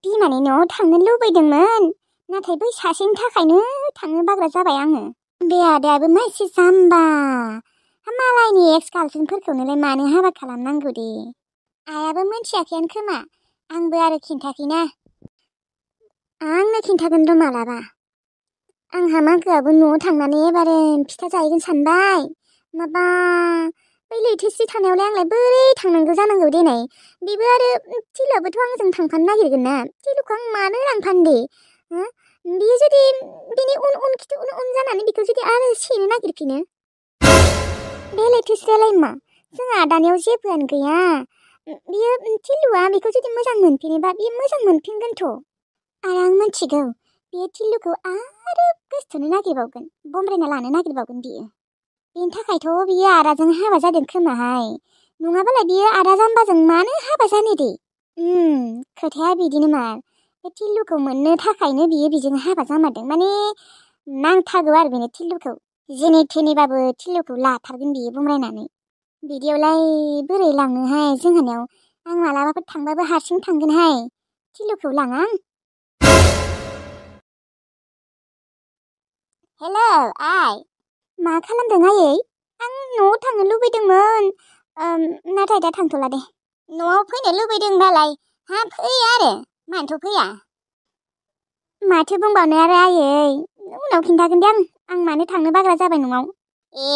बिमानि न'आव थांनो लुबैदोंमोन नाथाय बै सासेनि थाखायनो थांनो बाग्रा जाबाय आङो। बे आदायाबो मा एसे जाम्बा मालायनि एक्स गार्लफ्रेन्डफोरखौनोलाय मानो हाबा खालामनांगौ दे। आयाबो मिथियाखैयानो खोमा आंबो आरो खिन्थाखैना। आंनो खिन्थागोन र' मालाबा। आंहा मागोआबो न'आव थांनानै एबारे फिथा जाहैगोन सानबाय। माबा बै लैथोस्रि थानायावलाय आंलाय बोरै थांनांगौ जानांगौ देनाय। बेबो आरो थिलुआबोथ' आंजों थांफानो नागिरगोन ना। थिलुखौ आं मानो लांफानो दे। बियो जुदि बिनि उन खिथु उन जानानै बेखौ जुदि आरो सेनो नागिरफिनो। बे लैथोस्रियालाय मा जोंहा दानियाव जेबोआनो गैया। बियो थिलुआ बेखौ जुदि मोजां मोनफिनोबा बियो मोजां मोनफिनगोनथ'। आरो आं मिथिगौ बियो थिलुखौ आरो गोसथोनो नागिरबावगोन, बमब्रायना लानो नागिरबावगोन बियो। बेनि थाखायथ' बियो आदाजों हाबा जादों खोमाहाय। नङाबालाय बियो आदा जाम्बाजों मानो हाबा जानो दे। खोथाया बिदिनो मार। बे थिलुखौ मोननो थाखायनो बियो बिजों हाबा जामारदों। माने नांथारगौ आरो बेनो थिलुखौ। जेने थेनेबाबो थिलुखौ लाथारगोन बियो बमब्रायनानै। बिदियावलाय बोरै लांनोहाय जोंहानियाव। आं मालाबाफोर थांबाबो हारसिं थांगोनहाय। थिलुखौ लाङा आं। हेलौ आइ। मा खालामदों आयै? आं न'आव थांनो लुबैदोंमोन नाथाय दा थांथ'ला दे। न'आव फैनो लुबैदोंबालाय हा फै आरो मानोथ' फैया। माथो बुंबावनो आरो आयै उनाव खिन्थागोन दे आं मानो थांनो बाग्रा जाबाय न'आव। ए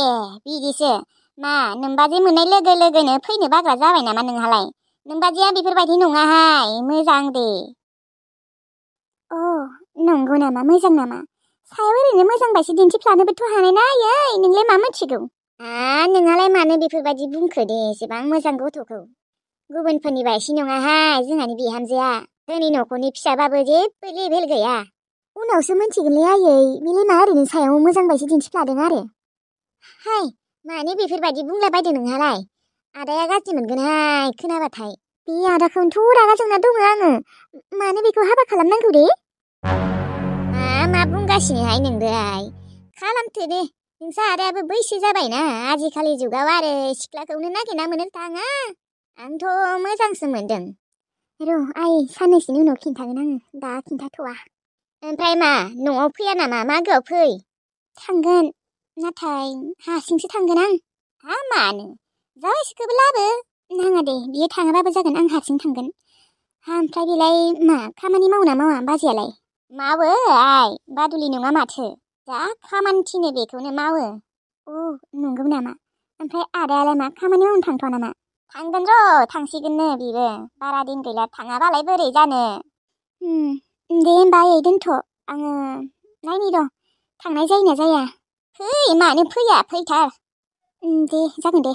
बिदिसो मा नोमबाजै मोननाय लोगो लोगोनो फैनो बाग्रा जाबाय नामा नोंहालाय? नोमबाजैया बेफोरबायदि नङाहाय मोजां दे। नंगौ नामा मोजां नामा? सायाव ओरैनो मोजांबायसो दिन्थिफ्लानोबोथ' हानाय ना आयै नोंलाय मा मिथिगौ? नोंहालाय मानो बेफोरबायदि बुंखो दे एसेबां मोजां गथ'खौ। गुबुनफोरनि बायदि नङाहाय जोंहानि बिहामजोआ। जोंनि न'खरनि फिसाबाबो जेबो लेभेल गैया। उनावसो मिथिगोनलै आयै बेलाय मा ओरैनो सायाव मोजांबायसो दिन्थिफ्लादों आरो। हाय मानो बेफोरबायदि बुंलाबायदों नोंहालाय? आदाया गाज्रि मोनगोनहाय खोनाबाथाय। बे आदाखौनोथ' रागा जोंना दङ आङो। मानो बेखौ हाबा खालामनांगौ दे? मा बुंगासिनोहाय नोंदोहाय? खालामथो दे नोंसा आदायाबो बैसो जाबायना। आजिखालि जुगाव आरो सिख्लाखौनो नागिरना मोननो थाङा। आंथ' मोजांसो मोनदों। र' आइ साननैसोनि उनाव खिन्थागोन आङो दा खिन्थाथ'वा। ओमफ्राय मा न'आव फैया नामा मागोआव फै? थांगोन नाथाय हारसिंसो थांगोन आं। मानो? जाबायसोखौबो लाबो। नाङा दे बियो थाङाबाबो जागोन आं हारसिं थांगोन। ओमफ्राय बेलाय मा खामानि मावो ना मावा बाजैयालाय? मावो आइ बादुलि नङा माथो। जा खामानि थिनो बेखौनो मावो। नंगौ नामा? ओमफ्राय आदायालाय मा खामानि मावनो थांथ'वा नामा? थांगोन र' थांसिगोननो बिबो बारा दिन गैला थाङाबालाय बोरै जानो। दे होमबा आयै दोनथ'। आङो नायनि र' थांनाय जायोना जाया। फै मानो फैया फैथार। दे जागोन दे।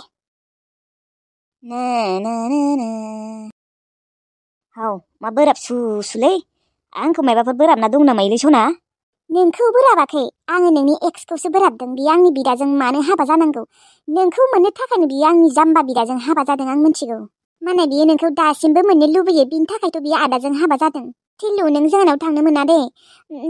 मा बोराब सुसुलै? आंखौ मायबाफोर बोराबना दं नामा इलै सना? नोंखौ बोराबाखै आङो नोंनि एक्सखौसो बोराबदों। बियो आंनि बिदाजों मानो हाबा जानांगौ? नोंखौ मोननो थाखायनो बियो आंनि जाम्बा बिदाजों हाबा जादों आं मिथिगौ। माने बियो नोंखौ दासिमबो मोननो लुबैयो बिनि थाखायथ' बियो आदाजों हाबा जादों। थिलु नों जोंहानाव थांनो मोना दे।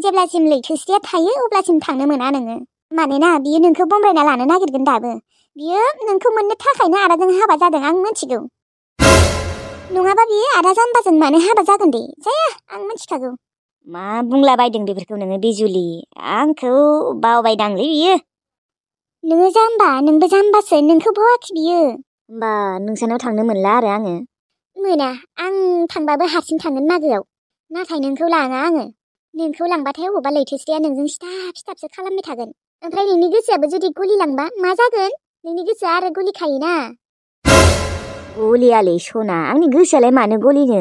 जेब्लासिम लैथोस्रिया थायो अब्लासिम थांनो मोना नोङो। मानोना बियो नोंखौ बमब्रायना लानो नागिरगोन दाबो। बियो नोंखौ मोननो थाखायनो आदाजों हाबा जादों आं मिथिगौ। नङाबा बियो आदा जाम्बाजों मानो हाबा जागोन दे? जाया आं मिथिखागौ। मा बुंलाबायदों बेफोरखौ नोङो बिजुलि? आंखौ बावबायदांलै बियो। नोङो जाम्बा नोंबो जाम्बासो नोंखौ बावाखै बियो। होमबा नोंसानाव थांनो मोनला आरो आङो? मोना आं थांबाबो हारसिं थांगोन मागोआव। नाथाय नोंखौ लाङा आङो। नोंखौ लांबाथाय अबावबा लैथोस्रिया नोंजों सिथाब सिथाबसो खालामबाय थागोन। ओमफ्राय नोंनि गोसोआबो जुदि गलिलांबा मा जागोन? नोंनि गोसोआ आरो गलिखायोना। गलियालै सना आंनि गोसोआलाय मानो गलिनो?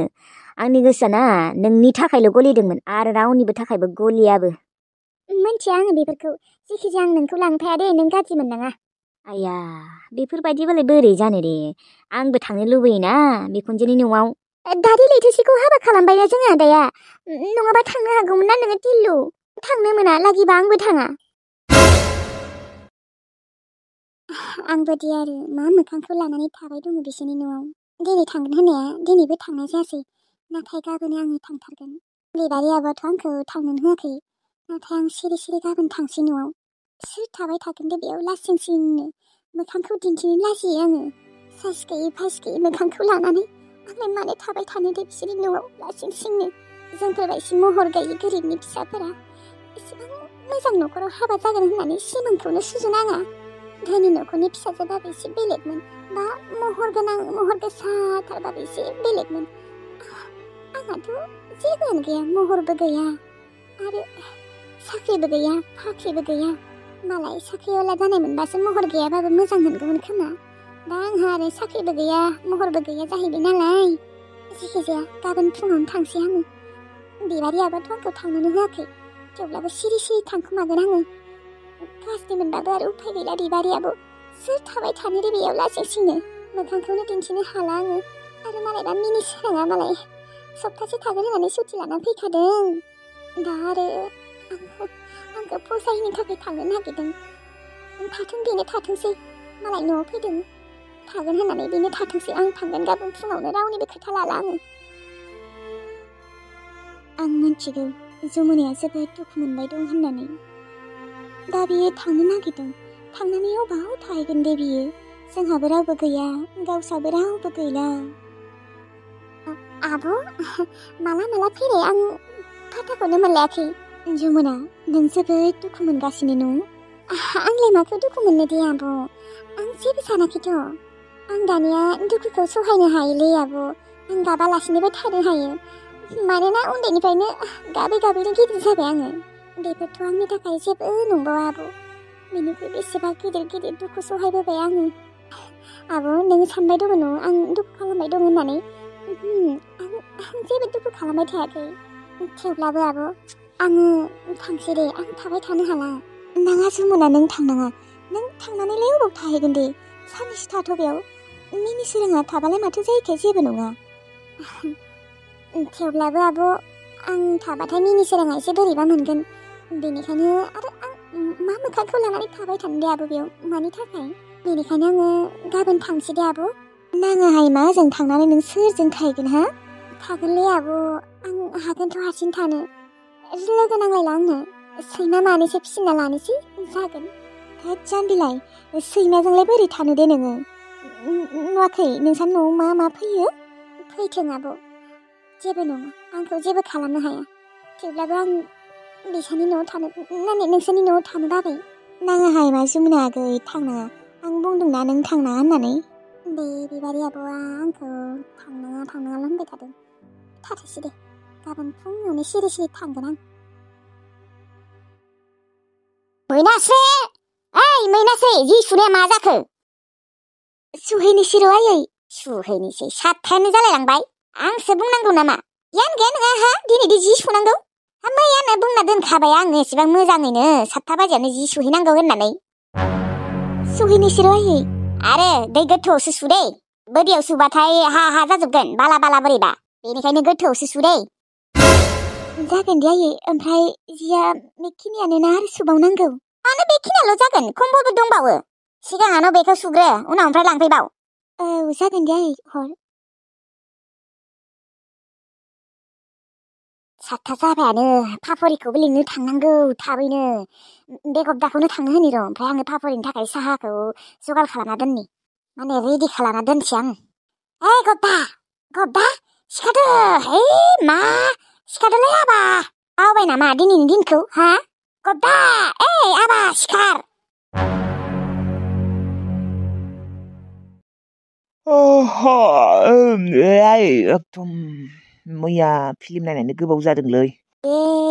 आंनि गोसोआ ना नोंनि थाखायल' गलिदोंमोन आरो रावनिबो थाखायबो गलियाबो। मिन्थिया आङो बेफोरखौ। जेखिजाया आं नोंखौ लांफाया दे नों गाज्रि मोननाङा। आया बेफोरबायदिबालाय बोरै जानो दे। आंबो थांनो लुबैयोना बिखुनजोनि न'आव। दादि लैथोस्रिखौ हाबा खालामबायना जोंहा आदाया। नङाबा थांनो हागौमोन ना नोङो टिल्लु। थांनो मोना लागिबा आंबो थाङा। आंबो दे आरो मा मोखांखौ लानानै थाबाय दङ बिसोरनि न'आव। दिनै थांगोन होननाया दिनैबो थांनाय जायासै। नाथाय गाबोन आङो थांथारगोन। लिबारि आब'आथ' आंखौ थांनो होआखै। नाथाय आं सिरि सिरि गाबोन थांसै न'आव। सोर थाबाय थागोन दे बेयाव लासिं सिंनो। मोखांखौ दिन्थिनो लाजियो आङो। साइस गैयै फाइस गैयै मोखांखौ लानानै आंलाय मानो थाबाय थानो दे बिसोरनि न'आव लासिं सिंनो। जोंफोरबायदि महर गैयि गोरिबनि फिसाफोरा एसेबां मोजां न'खराव हाबा जागोन होननानै सिमांखौनो सुजुनाङा। धोनि न'खरनि फिसाजोबाबो एसे बेलेगमोन, बा महर गोनां महर गोसाथारबाबो एसे बेलेगमोन। आंहाथ' जेबोआनो गैया, महरबो गैया आरो साख्रिबो गैया, फाख्रिबो गैया। मालाय साख्रिआवला जानाय मोनबासो महर गैयाबाबो मोजां मोनगौमोन खोमा। दा आंहा आरो साख्रिबो गैया, महरबो गैया जाहैबाय नालाय। जिखिजाया गाबोन फुङावनो थांसै आङो। बिबारियाबोथ' आंखौ थांनोनो होआखै, थेवब्लाबो सिरि सिरि थांखोमागोन आङो। गाज्रि मोनबाबो आरो उफाय गैला बिबारियाबो। सोर थाबाय थानो रे बेयाव लासिंसिंनो, मोखांखौनो दिन्थिनो हाला आङो। आरो मालायबा मिनि सोराङा मालाय सप्तासे थागोन होननानै सुथि लानानै फैखादों। दा आरो आंखौ फसायनो थाखाय थांनो नागिरदों। थाथों बेनो थाथोंसै, मालाय न'आव फैदों थागोन होननानै बेनो थाथोंसै। आं थांगोन गाबोन फुङावनो, रावनिबो खोथा लाला आङो। आं मिन्थिगौ जमुनाया जोबोद दुखु मोनबाय दं होननानै। दा बियो थांनो नागिरदों, थांनानै अबाव थाहैगोन दे बियो? जोंहाबो रावबो गैया, गावसाबो रावबो गैला। आब' माला माला फैनाय, आं फाथाखौनो मोनलायाखै। जमुना, नों जोबोद दुखु मोनगासिनो न'? आंलाय माखौ दुखु मोननो दे आब', आं जेबो सानाखैथ'। आं दानिया दुखुखौ सहायनो हायोलै आब', आं गाबालासिनोबो थानो हायो। मानोना उन्दैनिफ्रायनो गाबै गाबैनो गिदिर जाबाय आङो। बेफोरथ' आंनि थाखाय जेबो नंबावा आब'। बेनिफ्राय बेसेबा गिदिर गिदिर दुखु सहायबोबाय आङो। आब' नों सानबाय दङ न' आं दुखु खालामबाय दं होननानै? आं जेबो दुखु खालामबाय थायाखै। थेवब्लाबो आब' आङो थांसै दे, आं थाबाय थानो हाला। नाङा जमुना, नों थांनाङा। नों थांनानैलाय अबाव थाहैगोन दे? साननैसो थाथ' बेयाव। मिनि सोराङा थाबालाय माथो जायोखाय, जेबो नङा। थेवब्लाबो आब' आं थाबाथाय मिनि सोराङा एसे बोरैबा मोनगोन। बेनिखायनो आरो आं मा मोखांखौ लानानै थाबाय थानो दे आब' बेयाव, मानि थाखाय? बेनिखायनो आङो गाबोन थांसै दे आब'। नाङाहाय मा, जों थांनानै नों सोरजों थाहैगोन हा? थागोनलै आब', आं हागोनथ' हारसिं थानो। लोगो नांलायला आंनो, सैमा मानैसो फिसिना लानोसै, जागोन। होद जाम्बिलाय, सैमाजोंलाय बोरै थानो दे नोङो? नुवाखै नोंसा न'आव मा मा फैयो? फैथों आब', जेबो नङा, आंखौ जेबो खालामनो हाया। थेवब्लाबो आं बिसानि न'आव थानो, नोंसोरनि न'आव थानो बाबाय। नाङाहाय मा जमुना आगै, थांनाङा। आं बुंदोंना नों थांनाङा होननानै। बे बिबारि आब'आ आंखौ थांनाङाल' होनबाय थादों। थाथोंसै दे, गाबोन फुङावनो सिरि सिरि थांगोन आं। मैनास्रि, ओइ मैनास्रि, जि सुनाया मा जाखो? सुहैनोसै र' आयै। सुहैनोसै, 7थायानो जालायलांबाय। आंसो बुंनांगौ नामा? यानो गैया नोंहा हा, दिनैदि जि सुनांगौ? मैयानो बुंना दोनखाबाय आङो एसेबां मोजाङैनो 7था बाजियावनो जि सुहैनांगौ होननानै। सुहैनोसै र' आयै। आरो दै गोथौआवसो सु दे, बोरियाव सुबाथाय हा जाजोबगोन, बाला बोरैबा। बेनिखायनो गोथौआवसो सु दे। जागोन दे आयै, ओमफ्राय जिया बेखिनियानो ना आरो सुबावनांगौ? मानो बेखिनियाल' जागोन, खम्बलबो दंबावो। सिगाङावनो बेखौ सुग्रो, उनाव ओमफ्राय लांफैबाव। औ जागोन दे आयै, हर। 7था जाबायानो, फाफरिखौबो लिंनो थांनांगौ थाबैनो। बे गब्दाखौनो थांनो होनि र', ओमफ्राय आङो फाफरिनि थाखाय साहाखौ जगार खालामना दोननि, माने रेडि खालामना दोनसै आं। ओइ गब्दा, सिखारदो। है मा सिखारदोलै आबा, बावबाय नामा दिनैनि दिनखौ हा? गब्दा, ओइ आबा सिखार। एकदम मैया फिल्म नायनानै गोबाव जादोंलै।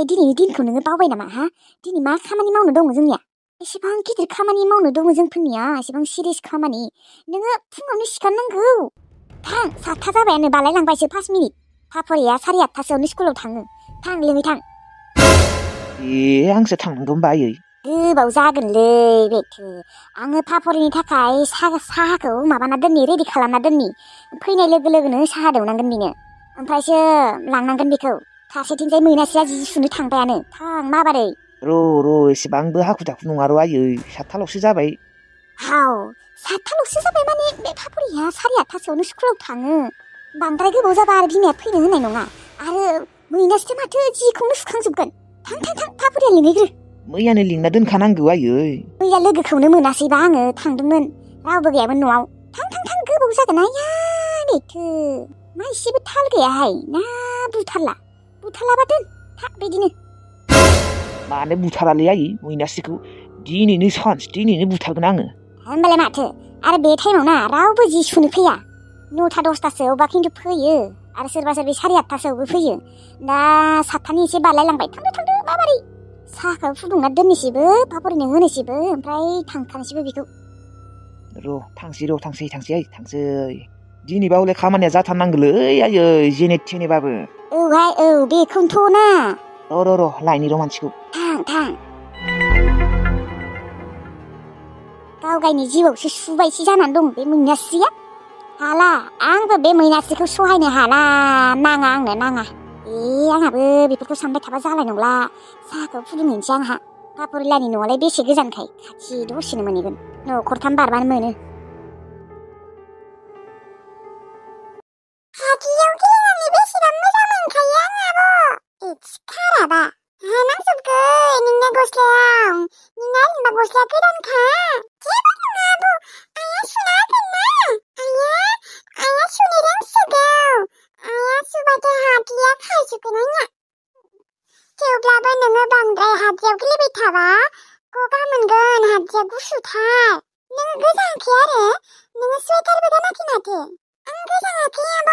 दिनैनि दिनखौ नोङो बावबाय नामा हा? दिनै मा खामानि मावनो दङ जोंनिया? एसेबां गिदिर खामानि मावनो दङ जोंफोरनिया, एसेबां सिरियास खामानि। नोङो फुङावनो सिखारनांगौ। थां, 7था जाबायानो, बालायलांबायसो 5 मिनिट। फाफरिया 8:30 स्कुलाव थाङो। थां लोङै थां। आंसो थांनांगौ होनबा आयै? गोबाव जागोनलै बेथो। आङो फाफरिनि थाखाय साहाखौ माबाना दोननि, रेडि खालामना दोननि। फैनाय लोगो लोगोनो साहा दौनांगोन बिनो, ओमफ्रायसो लांनांगोन बेखौ। फारसेथिंजाय मैनास्रिया जि सुनो थांबायानो। थां माबारै? र' एसेबांबो हाखु दाखु नङा र' आयै, 7थाल'सो जाबाय। हाव, 7थाल'सो जाबाय माने बे फाफरिया 8:30 स्कुलाव थाङो। बांद्राय गोबाव जाबा आरो बिमाया फैनो होनाय नङा। आरो मैनास्रिया माथो जिखौनो सुखांजोबगोन। थां फाफरिया लिंहैग्रो। मैयानो लिंना दोनखानांगौ आयै। मैया लोगोखौनो मोनासैबा आङो, थांदोंमोन, रावबो गैयामोन न'आव। थां गोबाव जागोन आया बेथो। मा एसेबो थाल गैयाहाय, ना बुथारला? बुथारलाबा दोन था बिदिनो मानो बुथारालै आयै मैनास्रिखौ दिनैनो सान्स दिनैनो बुथारगोन आङो होमबालाय माथो आरो बे टाइमाव ना रावबो जि सुनो फैया 9टा 10टासोआवबा खिन्थु फैयो आरो सोरबा सोरबा 8:30टासोआवबो फैयो दा 7टानि एसे बारलायलांबाय थांदो माबारै साहाखौ फुदुंना दोननोसैबो पापरिनो होनोसैबो ओमफ्राय थांखानोसैबो बेखौ थांसै दिनैबा हले खामानिया जाथारनांगौलै आयै जेने थेनेबाबो औहाय औ बेखौनोथ' ना र' लायनि र' मानसिखौ थां गाव गावनि जिउआवसो सुबायसि जानानै दं बे मैनास्रिया हाला आंबो बे मैनास्रिखौ सहायनो हाला नाङा आंहाबो बेफोरखौ सानबाय थाबा जालाय नंला साहाखौ फुदुंहैनोसै आंहा पापरिलानि न'आलाय बेसे गोजानखाय खाथि दसेनो मोनहैगोन न'खरथाम बारबानो मोनो हाथायाव गेलेनानै बेसेबा मोजां मोनखायो आं आब' इदस खाराबा नांजोबगोन नोंना गस्लायाव नोंना जेनेबा गस्लाया गोदानखा जेबो नङा आब' आइया सुना होगोन ना आइया सुनो रोंसोगौ आइया सुबाथाय हाद्रिया खारजोबगोन आंना थेवब्लाबो नोङो बांद्राय हाद्रियाव गेलेबाय थाबा गगा मोनगोन हाद्रिया गुसुथार नोङो गोजाङाखै आरो नोङो स्वेटारबो गानाखै माथो आं गोजाङाखै आब'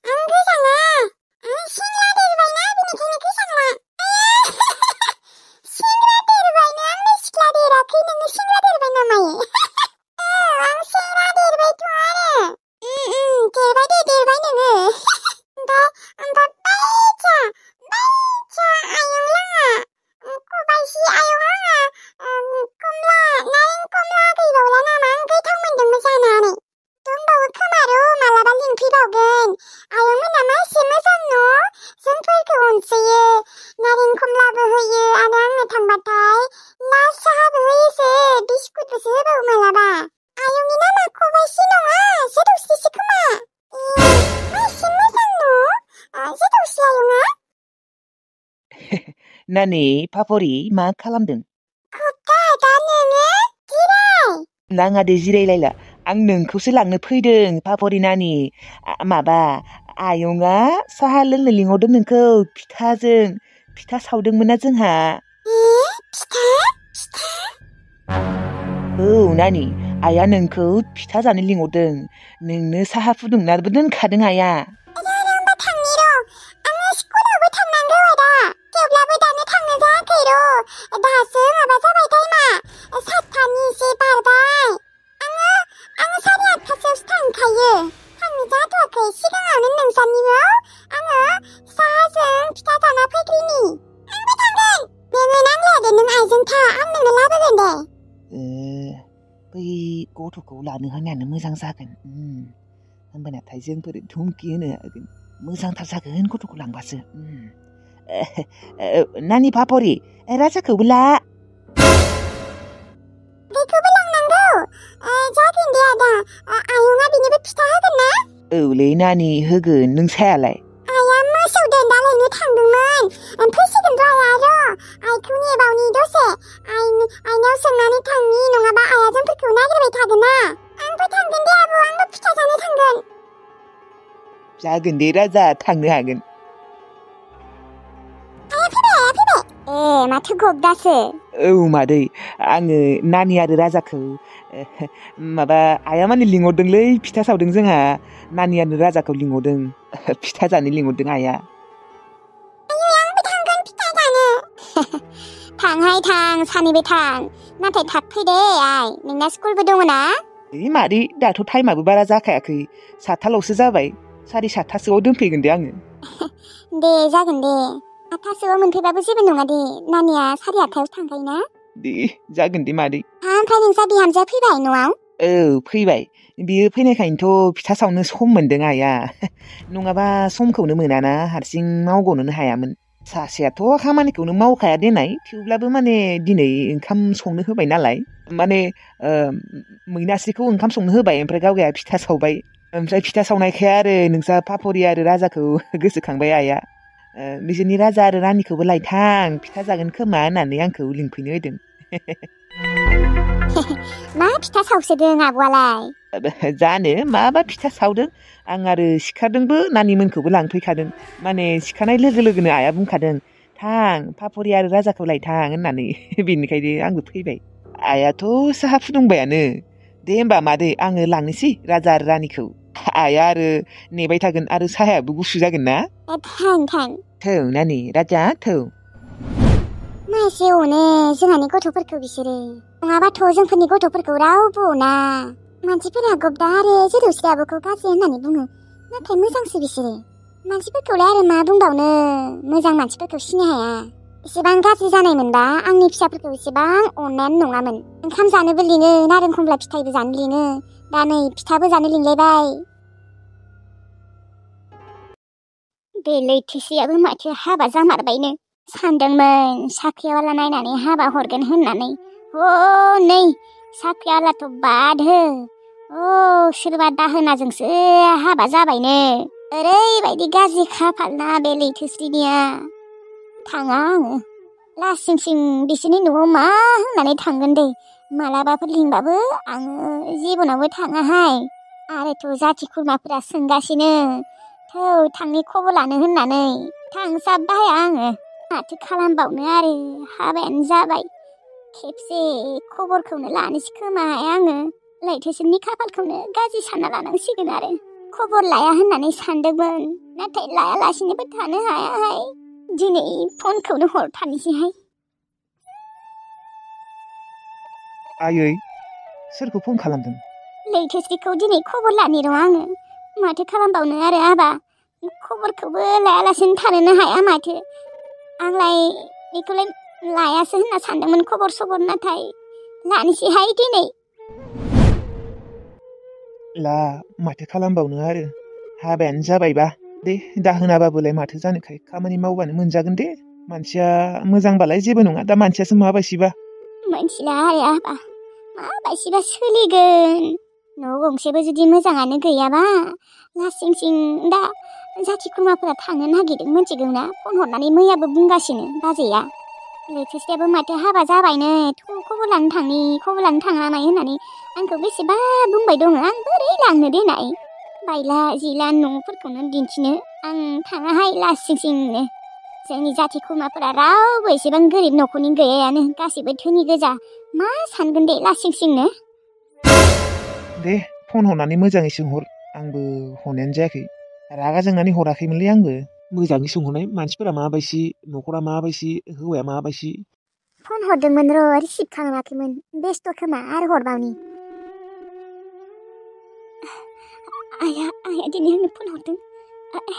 आं गोजाङा आं सिंला देरबायना बेनिखायनो गोजांला सिंग्रा देरबायनो आंनो सिख्ला देराखै नोङो सिंग्रा देरबाय नामायो आं सेंग्रा देरबायथ' आरो देरबाय नोङो ओमफ्राय बायजा आयं लाङा खबाइसे आयं लाङा नारें कमला गैबावला नामा आं गोथाव मोनदोंमोन जानानै दंबावो खोमारो मालाबा लिंफैबावगोन आयंमोना मा एसे मोजां न' जोंफोरखौ अनसोयो नारें कमलाबो होयो आरो आंनो थांबाथाय लाल साहाबो होयोसो बिस्कुटबोसो होबावो मालाबा आयंनि नामा खबाइसे नङा जेदौस्रिसो खोमा मा एसे मोजां न' जेदौस्रि आयंआ नानि पापरि मा खालामदों खफ्ता दा नोङो जिराय नाङा दे जिरायलायला आं नोंखौसो लांनो फैदों पापरि नानि माबा आयंआ साहा लोंनो लिंहरदों नोंखौ फिथा सावदोंमोन ना जोंहा फिथा औ नानि आइया नोंखौ फिथा जानो लिंहरदों नोंनो साहा फुदुंनानैबो दोनखादों आइया होमबा थांनि र' आङो स्कुलावबो थांनांगौ आदा थेवब्लाबो दानो थांनो जायाखै र' दासो माबा जाबाय टाइमा 7टानि एसे बारबाय आङो 8:30टासोआवसो थांखायो थांनो जाथ'वाखै सिगाङावनो नोंसानि न'आव आङो साहाजों फिथा जाना फैग्रिनि आंबो थांगोन नोङो नांलाया दे नों आइजों था आं नोंनो लाबोगोन दे बै गथ'खौ लानो होनायानो मोजां जागोन होमबानाथाय जोंफोर धुमकि होनो हागोन मोजांथार जागोन गथ'खौ लांबासो नानि पापरि राजाखौबो ला बेखौबो लांनांगौ जागोन दे आदा आयंआ बिनोबो फिथा होगोन ना औलै नानि होगोन नोंसायालाय आइया मोसौ दोनदालायनो थांदोंमोन फैसिगोन र' आइया र' आइखौ नेबावनि दसे आइनाव सोंनानै थांनि नङाबा आइया जोंफोरखौ नागिरबाय थागोन ना आंबो थांगोन दे आब' आंबो फिथा जानो थांगोन जागोन दे राजा थांनो हागोन आइया फैबाय माथो गबदासो औ मादै आङो नानि आरो राजाखौ माबा आइया माने लिंहरदोंलै फिथा सावदों जोंहा नानि आरो राजाखौ लिंहरदों फिथा जानो लिंहरदों आइया आंबो थांगोन फिथा जानो थांहाय थां सानैबो थां नाथाय थाब फै दे आइ नोंना स्कुलबो दङ ना मादै दाथ' टाइमाबो बारा जाखायाखै 7टाल'सो जाबाय 7:30टासोआव दोनफैगोन दे आङो दे जागोन दे 8टासोआव मोनफैबाबो जेबो नङा दे नानिया 8:30टायावसो थांखायोना दे जागोन दे मादै ओमफ्राय नोंसा बिहामजोआ फैबाय न'आव औ फैबाय बियो फैनायखायनोथ' फिथा सावनो सम मोनदों आइया नङाबा समखौनो मोनाना हारसिं मावग'नोनो हायामोन सासेयाथ' खामानिखौनो मावखाया देनाय थेवब्लाबो माने दिनै ओंखाम संनो होबाय नालाय माने मैनास्रिखौ ओंखाम संनो होबाय ओमफ्राय गावगाया फिथा सावबाय ओमफ्राय फिथा सावनायखाय आरो नोंसा पापरि आरो राजाखौ गोसोखांबाय आइया बिसोरनि राजा आरो रानिखौबो लायथां फिथा जागोन खोमा होननानै आंखौ लिंफैनो होदों मा फिथा सावसोदों आब'आलाय? जानो माबा फिथा सावदों आं आरो सिखारदोंबो नानिमोनखौबो लांफैखादों माने सिखारनाय लोगो लोगोनो आइया बुंखादों थां पापरि आरो राजाखौ लायथां होननानै बेनिखायनो आंबो फैबाय आइयाथ' साहा फुदुंबायानो दे होमबा मादै आङो लांनोसै राजा आरो रानिखौ आइया आरो नेबाय थागोन आरो साहायाबो गुसु जागोन ना थां थौ नानि राजा थौ मा एसे अने जोंहानि गथ'फोरखौ बिसोरो नङाबाथ' जोंफोरनि गथ'फोरखौ रावबो अना मानसिफोरा गबदा आरो जेरौसि आब'खौ गाज्रि होननानै बुङो नाथाय मोजांसो बिसोरो मानसिफोरखौलाय आरो मा बुंबावनो मोजां मानसिफोरखौ सिनाय हाया एसेबां गाज्रि जानाय मोनबा आंनि फिसाफोरखौ एसेबां अननायानो नङामोन ओंखाम जानोबो लिङो नारें खमला फिथाइबो जानो लिङो दा नै फिथाबो जानो लिंलायबाय बे लैथोसेयाबो माथो हाबा जामारबायनो सानदोंमोन साख्रियावला नायनानै हाबा हरगोन होननानै नै साख्रियावलाथ' बाद हो सोरबा दाहोनाजोंसो हाबा जाबायनो ओरैबायदि गाज्रि खाफाल ना बे लैथोस्रिनिया थाङा आङो लासिं सिं बिसोरनि न'आव मा होननानै थांगोन दे मालाबाफोर लिंबाबो आङो जिबनावबो थाङाहाय आरोथ' जाथि खुरमाफोरा सोंगासिनो थौ थांनि खबर लानो होननानै थांसाबबाय आङो माथो खालामबावनो आरो हाबायानो जाबाय खेबसे खबरखौनो लानोसै खोमाहाय आङो लैथोसोनि खाफालखौनो गाज्रि सानना लानांसिगोन आरो खबर लाया होननानै सानदोंमोन नाथाय लायालासिनोबो थानो हायाहाय दिनै फनखौनो हरथारनोसैहाय आयै सोरखौ फन खालामदों लैथोस्रिखौ दिनै खबर लानि र' आङो माथो खालामबावनो आरो आबा खबरखौबो लायालासिनो थानोनो हाया माथो आंलाय बेखौलाय लायासो होनना सानदोंमोन खबर सबर नाथाय लानोसैहाय दिनै ला माथो खालामबावनो आरो हाबायानो जाबायबा दे दाहोनाबाबोलाय माथो जानोखाय खामानि मावबानो मोनजागोन दे मानसिया मोजांबालाय जेबो नङा दा मानसियासो माबायसिबा मोनथिला आरो आबा माबायसिबा सोलिगोन न' गंसेबो जुदि मोजाङानो गैयाबा लासिं सिं दा जाथि खुरमाफोरा थांनो नागिरदों मोनथिगौ ना फन हरनानै मैयाबो बुंगासिनो बाजैया लैथोस्रियाबो माथो हाबा जाबायनो खबर लानो थाङा माय होननानै आंखौ बेसेबा बुंबाय दङ आं बोरै लांनो देनाय बायला जिला न'फोरखौनो दिन्थिनो आं थाङाहाय लासिं सिंनो जोंनि जाथि खुरमाफोरा रावबो एसेबां गोरिब न'खरनि गैयायानो गासैबो धोनि गोजा मा सानगोन दे लासिं सिंनो दे फन हरनानै मोजाङै सोंहर आंबो हरनायानो जायाखै रागा जोंनानै हराखैमोनलै आंबो मोजाङै सोंहरनाय मानसिफोरा माबायसि न'खरा माबायसि हौवाया माबायसि फन हरदोंमोन र' रिसिभ खालामाखैमोन बेस्थ' खोमा आरो हरबावनि आइया दिनै आंनो फन हरदों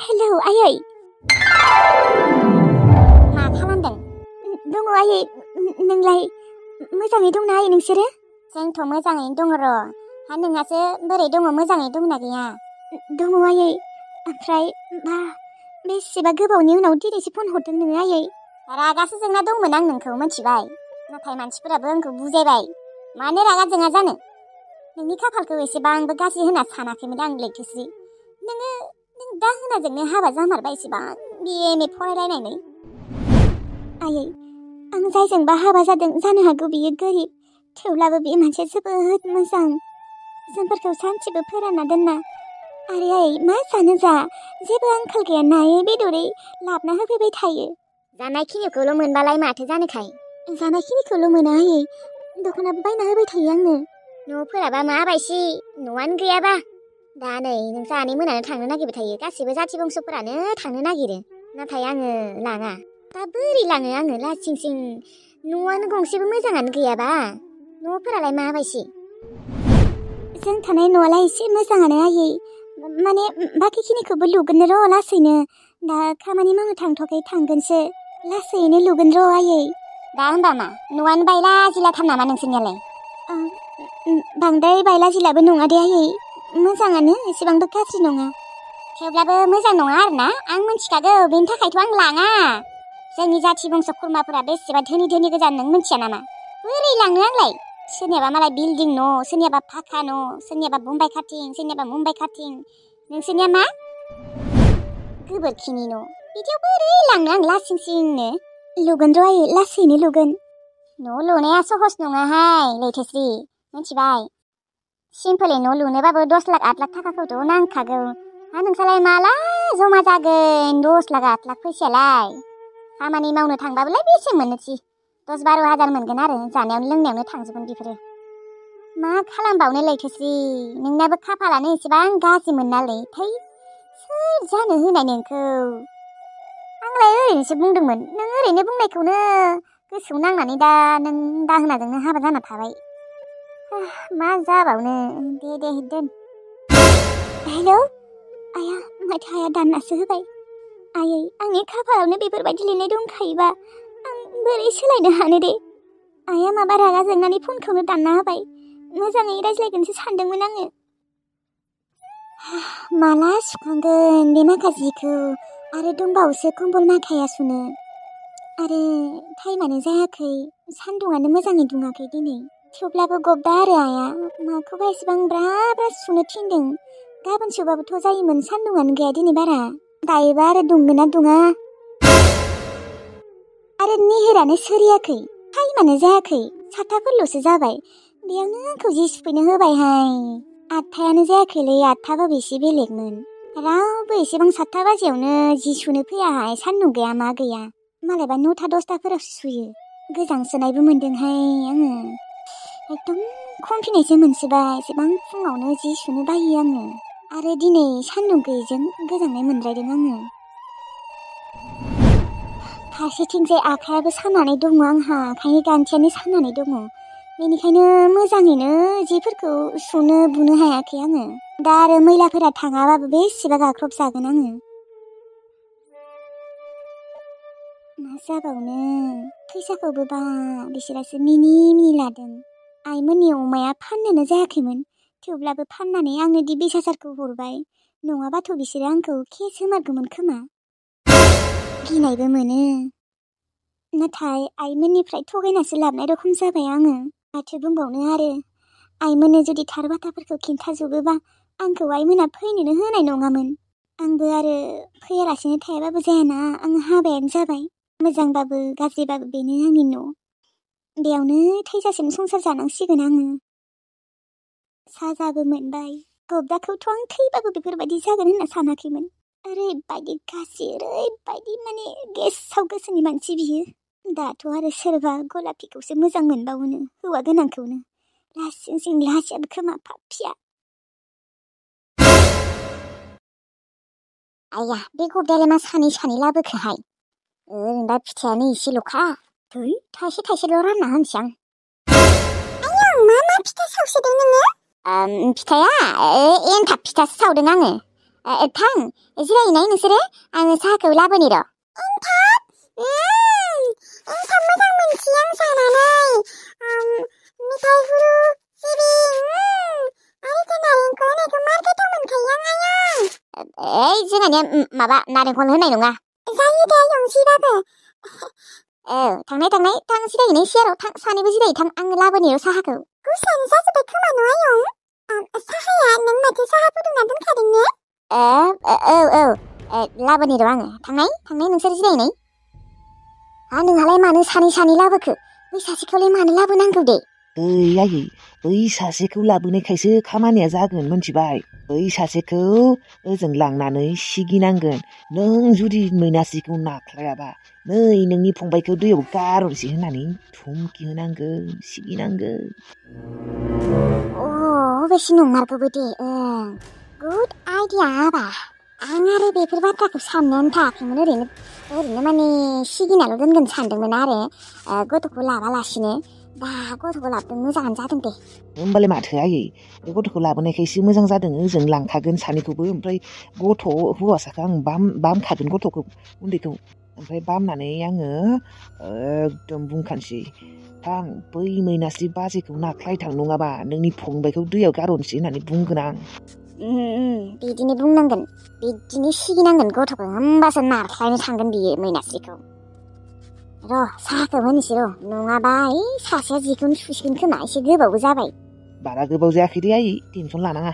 हेलौ आयै मा खालामदों दङ आयै नोंलाय मोजाङै दंना आयै नोंसोरो जोंथ' मोजाङैनो दङ र' नोंहासो बोरै दङ मोजाङै दंना गैया दङ आयै ओमफ्राय बा बेसेबा गोबावनि उनाव दिनैसो फन हरदों नोङो आयै रागासो जोंना दंमोन आं नोंखौ मिथिबाय नाथाय मानसिफोराबो आंखौ बुजायबाय मानो रागा जोङा जानो नोंनि खाफालखौ एसेबांबो गाज्रि होनना सानाखैमोन आं लैथोस्रि नों दाहोनाजोंनो हाबा जामारबाय एसेबां BA MA फरायलायनानै आयै आं जायजोंबा हाबा जादों जानो हागौ बियो गोरिब थेवब्लाबो बे मानसिया जोबोद मोजां जोंफोरखौ सानसेबो फोरानना दोनना आरो आयै मा जानो जा जेबो आंखाल गैया नायै बेदरै लाबना होफैबाय थायो जानायखिनिखौल' मोनबालाय माथो जानोखाय जानायखिनिखौल' मोना आयै दख'नाबो बायना होबाय थायो आंनो न'फोराबा माबायसि न'आनो गैयाबा दा नै नों जानाय मोनानो थांनो नागिरबाय थायो गासिबो जाथि बंस'फोरानो थांनो नागिरो नाथाय आङो लाङा दा बोरै लाङो आङो लासिं सिं न'आनो गंसेबो मोजाङानो गैयाबा न'फोरालाय माबायसि जों थानाय न'आलाय एसे मोजाङानो आयै माने बाखिखिनिखौबो लुगोन र' लासैनो दा खामानि मावनो थांथ'खै थांगोनसो लासैनो लुगोन र' आयै दा होनबा मा न'आनो बायला जिलाथार नामा नोंसोरनियालाय बांद्राय बायला जिलाबो नङा दे आयै मोजाङानो एसेबांबो गाज्रि नङा थेवब्लाबो मोजां नङा आरोना आं मिन्थिखागौ बेनि थाखायथ' आं लाङा जोंनि जाथि बंस' खुरमाफोरा बेसेबा धोनि गोजा नों मिन्थिया नामा बोरै लांनो आंलाय सोरनियाबा मालाय बिल्डिं न' सोरनियाबा फाखा न' सोरनियाबा मुम्बाइ खाथिं सोरनियाबा मुम्बाइ खाथिं नोंसोरनिया मा गोबोरखिनि न' बिदियाव बोरै लांनो आं लासिं सिंनो लुगोन र' आयै लासैनो लुगोन न' लुनाया सहस नङाहाय लैथोश्री मिथिबाय सिम्पोलै न' लुनोबाबो 10 लाख 8 लाख थाखाखौथ' नांखागौ हा नोंसालाय माला जमा जागोन 10 लाख 8 लाख फैसायालाय खामानि मावनो थांबाबोलाय बेसे मोननोसै 10-12 हाजार मोनगोन आरो जानायावनो लोंनायावनो थांजोबगोन बेफोरो मा खालामबावनो लैथोश्री नोंनाबो खाफालानो एसेबां गाज्रिमोन नालै थै सोर जानो होनाय नोंखौ आंलाय ओरैनोसो बुंदोंमोन नों ओरैनो बुंनायखौनो गोसोआव नांनानै दा नों दाहोनाजोंनो हाबा जाना थाबाय मा जाबावनो दे दोन हेलौ आया माथो आया दाननासो होबाय आयै आंनि खाफालावनो बेफोरबायदि लिरनाय दंखायोबा आं बोरै सोलायनो हानो दे आया माबा रागा जोंनानै फनखौनो दानना होबाय मोजाङै रायज्लायगोनसो सानदोंमोन आङो माला सुखांगोन बे माखासेखौ आरो दंबावोसो कम्बल माखाया सुनो आरो टाइमानो जायाखै सान्दुङानो मोजाङै दुङाखै दिनै थेवब्लाबो गबदा आरो आया माखौबा एसेबां ब्रा सुनो थिनदों गाबोन सुबाबोथ' जायोमोन सान्दुङानो गैया दिनै बारा दायोबा आरो दुंगोन ना दुङा आरो निहिरानो सोरियाखै टाइमानो जायाखै 7थाफोरल'सो जाबाय बेयावनो आंखौ जि सुफैनो होबायहाय 8थायानो जायाखैलै 8थाबाबो एसे बेलेगमोन रावबो एसेबां 7था बाजियावनो जि सुनो फैयाहाय सान्दुं गैया मा गैया मालायबा 9था 10थाफोरावसो सुयो गोजांसोनायबो मोनदोंहाय आङो एकदम खमफिनायसो मोनसोबाय एसेबां फुङावनो जि सुनो बायो आङो आरो दिनै सान्दुं गैयैजों गोजांनाय मोनद्रायदों आङो फारसेथिंजाय आखायाबो सानानै दङ आंहा आखाइनि गान्थियानो सानानै दङ बेनिखायनो मोजाङैनो जिफोरखौ सुनो बुनो हायाखै आङो दा आरो मैलाफोरा थाङाबाबो बेसेबा गाख्रब जागोन आङो मा जाबावनो फैसाखौबो बा बिसोरासो मिनि लादों आइमोननि अमाया फाननोनो जायाखैमोन थेवब्लाबो फाननानै आंनो दि 20,000खौ हरबाय नङाबाथ' बिसोरो आंखौ केस होमारगौमोन खोमा गिनायबो मोनो नाथाय आइमोननिफ्राय थगायनासो लाबनाय रखम जाबाय आङो माथो बुंबावनो आरो आइमोननो जुदि थार बाथ्राफोरखौ खिन्थाजोबोबा आंखौ आइमोना फैनोनो होनाय नङामोन आंबो आरो फैयालासेनो थायाबाबो जायाना आं हाबायानो जाबाय मोजांबाबो गाज्रिबाबो बेनो आंनि न' बेयावनो थैजासिम संसार जानांसिगोन आङो साजाबो मोनबाय गबदाखौथ' आं थैबाबो बेफोरबायदि जागोन होनना सानाखैमोन ओरैबायदि गाज्रि ओरैबायदि माने गेसाव गोसोनि मानसि बियो दाथ' आरो सोरबा गलापिखौसो मोजां मोनबावोनो हौवा गोनांखौनो लासिं लासियाबो खोमा पापिया आया बे गबदायालाय मा सानै लाबोखोहाय ओरैनो दा फिथाइयानो एसेल'खा थै थाइसेल' रानना होनसै आं आयौ मा फिथा सावसोदों नोङो फिथाया एन्थाब फिथासो सावदों आङो थां जिरायहैनाय नोंसोरो आङो साहाखौ लाबोनि र' एन्थाब मोजां मोनसै आं जानानै मिथाइ गुरु सिबिं आरो बे नारेंखल होनायखौ मार गोथाव मोनखायो आं आयौ जोंहानिया माबा नारेंखल होनाय नङा जायो दे यंसिबाबो थांनाय थां जिरायहैनाय सियाराव थां सानैबो जिरायै थां आङो लाबोनि र' साहाखौ गुसुआनो जाजोब्बाय खोमा न' आयं साहाया नों माथो साहा फुदुंना दोनखादों ने औ लाबोनि र' आङो थांनाय नोंसोर जिरायनाय नोंहालाय मानो सानै लाबोखो बै सासेखौलाय मानो लाबोनांगौ दे आयै बै सासेखौ लाबोनायखायसो खामानिया जागोन मोनथिबाय बै सासेखौ ओजों लांनानै सिगिनांगोन नों जुदि मैनास्रिखौ नाख्लायाबा नै नोंनि फंबायखौ दैयाव गारहरसै होननानै धुमखि होनांगोन सिगिनांगोन बेसे नंमारगौबो दे गुड आइडिया आबा आं आरो बेफोर बाथ्राखौ साननानै थायाखैमोन ओरैनो माने सिगिनाल' दोनगोन सानदोंमोन आरो गथ'खौ लाबालासिनो दा गथ'खौ लाबोदों मोजाङानो जादों दे होमबालाय माथो आयै बे गथ'खौ लाबोनायखायसो मोजां जादों ओजों लांखागोन सानैखौबो ओमफ्राय हौवासाखौ आं बामखागोन गथ'खौ उन्दैखौ ओमफ्राय बामनानै आङो एकदम बुंखानोसै थां बै मैनास्रि बाजैखौ नाख्लायथां नङाबा नोंनि फंबायखौ दैयाव गारहरनोसै होननानै बुंगोन आं बिदिनो बुंनांगोन बिदिनो सिगिनांगोन गथ'खौ होमबासो नारख्लायनो थांगोन बियो मैनास्रिखौ र' साहाखौ होनोसै र' नङाबा सासेया जिखौनो सुसिगोन खोमा एसे गोबावबो जाबाय बारा गोबाव जायाखै दे आयै टेनसन लानाङा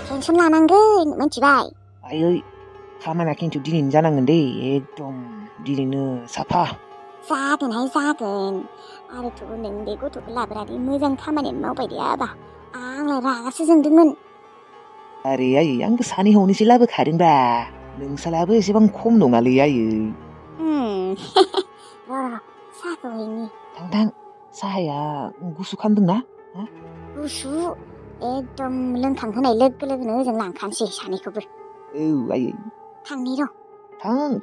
टेनसन लानांगोन मिथिबाय आयै खामानिया खिन्थु दिनैनो जानांगोन दे एकदम दिनैनो साफा जागोनहाय जागोन आरोथ' नों बे गथ'खौ लाबोनानै मोजां खामानि मावबाय दे आबा आंलाय रागासो जोंदोंमोन आरे आयै आंबो सानै हनैसो लाबोखादोंब्रा नोंसालाबो एसेबां खम नङालै आयै र' साहाखौ हैनि थां साहाया गुसु खामदोंना गुसु एकदम लोंखांहोनाय लोगो लोगोनो ओजों लांखानोसै सानैखौबो औ आयै थांनि र'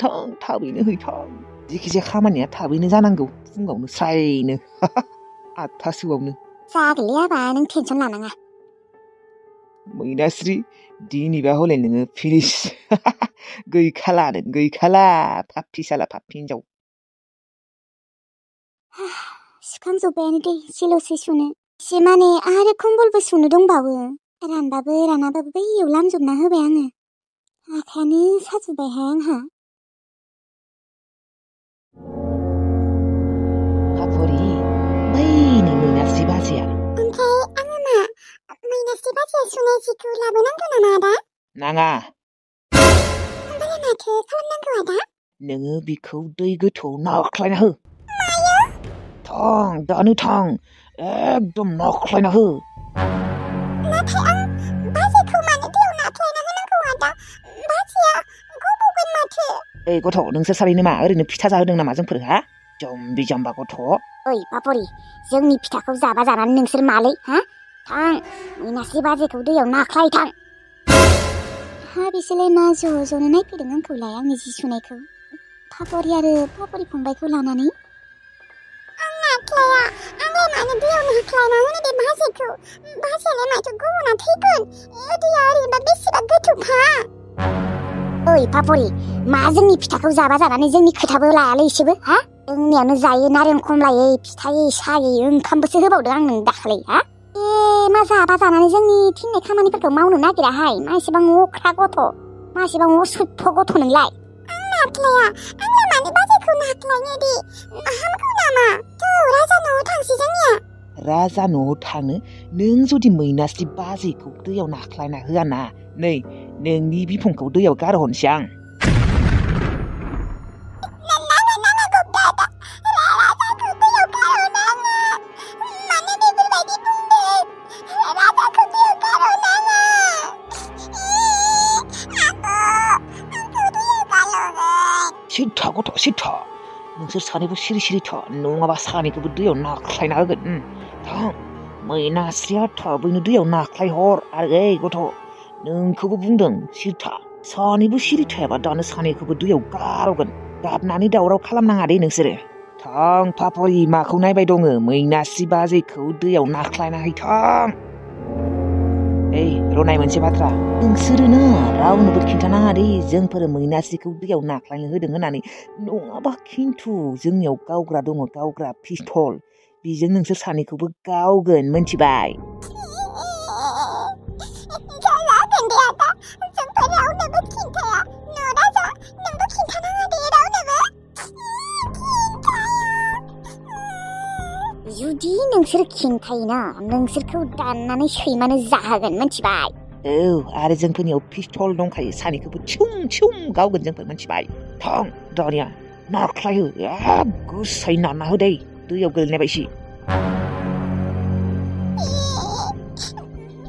थां थाबैनो हैथां जेखिजाया खामानिया थाबैनो जानांगौ फुङावनो स्रायनो 8थासोआवनो जागोनलै आबा नों टेनसन लानाङा मैनास्रि दिनैबा हले नोङो फिनिस गैखाला फाफ्लि साला फाफ्लि हिनजाव सुखांजोब्बायानो दे एसेल'सै सुनो एसे माने आरो कम्बलबो सुनो दंबावो रानबाबो रानाबाबो बैयाव लामजोबना होबाय आङो आखायानो साजोब्बायहाय आंहा फाफरि बैनि मैनास्रि बाजैया ओमफ्राय आङो मा मैनास्रि बाजैया सुनाय जिखौ लाबोनांगौ नामा आदा नाङा होमबालाय माथो खालामनांगौ आदा नोङो बिखौ दै गोथौआव नाख्लायना हो दानो थां एकदम नाख्लायना हो नाथाय आं बाजैखौ मानो दैयाव नाख्लायना होनांगौ आदा बाजैया गबगोन माथो ओइ गथ' नोंसोर सानैनो मा ओरैनो फिथा जाहोदों नामा जोंफोर जम्बि जाम्बा गथ' ओइ पापरि जोंनि फिथाखौ जाबा जानानै नोंसोर मालै थां मैनास्रि बाजैखौ दैयाव नाख्लाय थां बिसोरलाय मा ज'नो नायफैदों आंखौलाय आंनि जि सुनायखौ पापरि आरो पापरि फंबायखौ लानानै आं नाख्लाया आंलाय मानो दैयाव नाख्लायना होनो दे बाजैखौ बाजैयालाय माथो गबना थैगोन दैया ओरैनोबा बेसेबा गोथौखा ओइ पापरि मा जोंनि फिथाखौ जाबा जानानै जोंनि खोथाबो लायालै एसेबो जोंनियावनो जायो नारें खमलायै फिथायै सायै ओंखामबोसो होबावदों आं नों दाख्लै मा जाबा जानानै जोंनि थिननाय खामानिफोरखौ मावनो नागिराहाय मा एसेबां अख्रा गथ' मा एसेबां असभ्य गथ' नोंलाय आं नाख्लाया आंलाय मानो बाजैखौ नाख्लायनो दे हामगौ नामा राजा न'आव थांसै जोंनिया राजा न'आव थाङो नों जुदि मैनास्रि बाजैखौ दैयाव नाख्लायना होआ ना नै नोंनि बिफंखौ दैयाव गारहरनोसै आं सिद्धा गथ' सिद्धा नोंसोर सानैबो सिरि था नङाबा सानैखौबो दैयाव नाख्लायना होगोन थां मैनास्रिया थाबैनो दैयाव नाख्लायहर आरो ओइ गथ' नोंखौबो बुंदों सिद्धा सानैबो सिरि थायाबा दानो सानैखौबो दैयाव गारगोन गाबनानै दावराव खालामनाङा दे नोंसोरो थां पापरि माखौ नायबाय दङ मैनास्रि बाजैखौ दैयाव नाख्लायना हैथां ओइ रनाय मोनसे बाथ्रा नोंसोरोनो रावनोबो खिन्थानाङा दे जोंफोर मैनास्रिखौ दैयाव नाख्लायनो होदों होननानै नङाबा खिन्थु जोंनियाव गावग्रा दङ गावग्रा पिस्तल बेजों नोंसोर सानैखौबो गावगोन मोनथिबाय जुदि नोंसोर खिन्थायोना नोंसोरखौ दाननानै सैमानो जाहोगोन मोनथिबाय औ आरो जोंफोरनियाव पिस्तल दंखायो सानैखौबो छुम गावगोन जोंफोर मोनथिबाय थां दानिया नाख्लायहो गोसायै नारना हो दै दैयाव गोलैनाय बायदि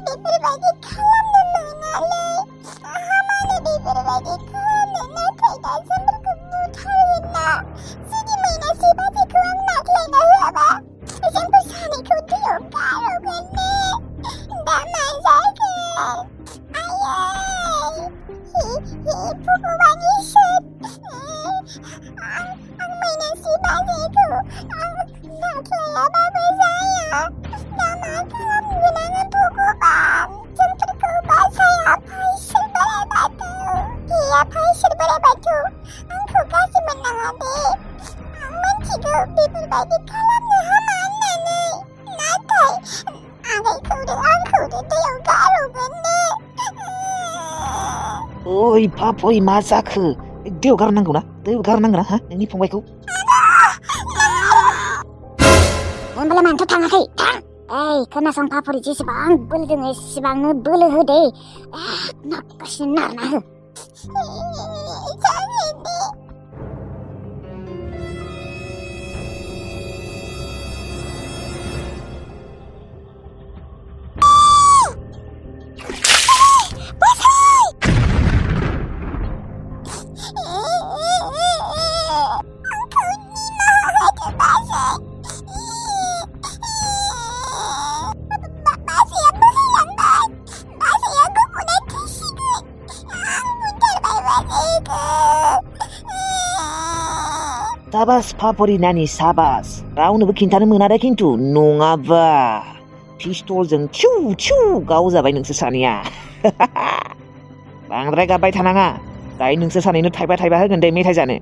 बेफोरबायदि खालामनो मोनालै हामानो बेफोरबायदि खालामनो नाथाय दा जोंफोरखौ बुथारगोनना जुदि मैनास्रि बाजैखौ आं नाख्लायना होआबा जोंफोर सानैखौ दैयाव गारहरगोननो दा मा जागोन आयै भगबान इसोर आं मैनास्रि बाजैखौ नाख्लायाबाबो जाया दा मा खालामगोन आङो भगबान जोंफोरखौ बासाय आफा इसोर बोराइ बाथौ हे आफा इसोर बोराइ बाथौ आंखौ गाज्रि मोननाङा दे आं मिथिगौ बेफोरबायदि खालामनो हामा होननानै नाथाय आंखौनो दैयाव गारहरगोननो ओइ पापरि मा जाखो दैयाव गारनांगौना नोंनि फंबायखौ होमबालाय मानोथ' थाङाखै थां ओइ खोनासं पापरि जेसेबां बोलो दङ एसेबांनो बोलो हो दे नागासिनो नारना हो साबास पापरि नानि साबास रावनोबो खिन्थानो मोनादे खिन्थु नङाबा पिस्तलजों थिउ थिउ गावजाबाय नोंसोर सानैया बांद्राय गाबबाय थानाङा दायो नोंसोर सानैनो थाइबा होगोन दे मेथाइ जानो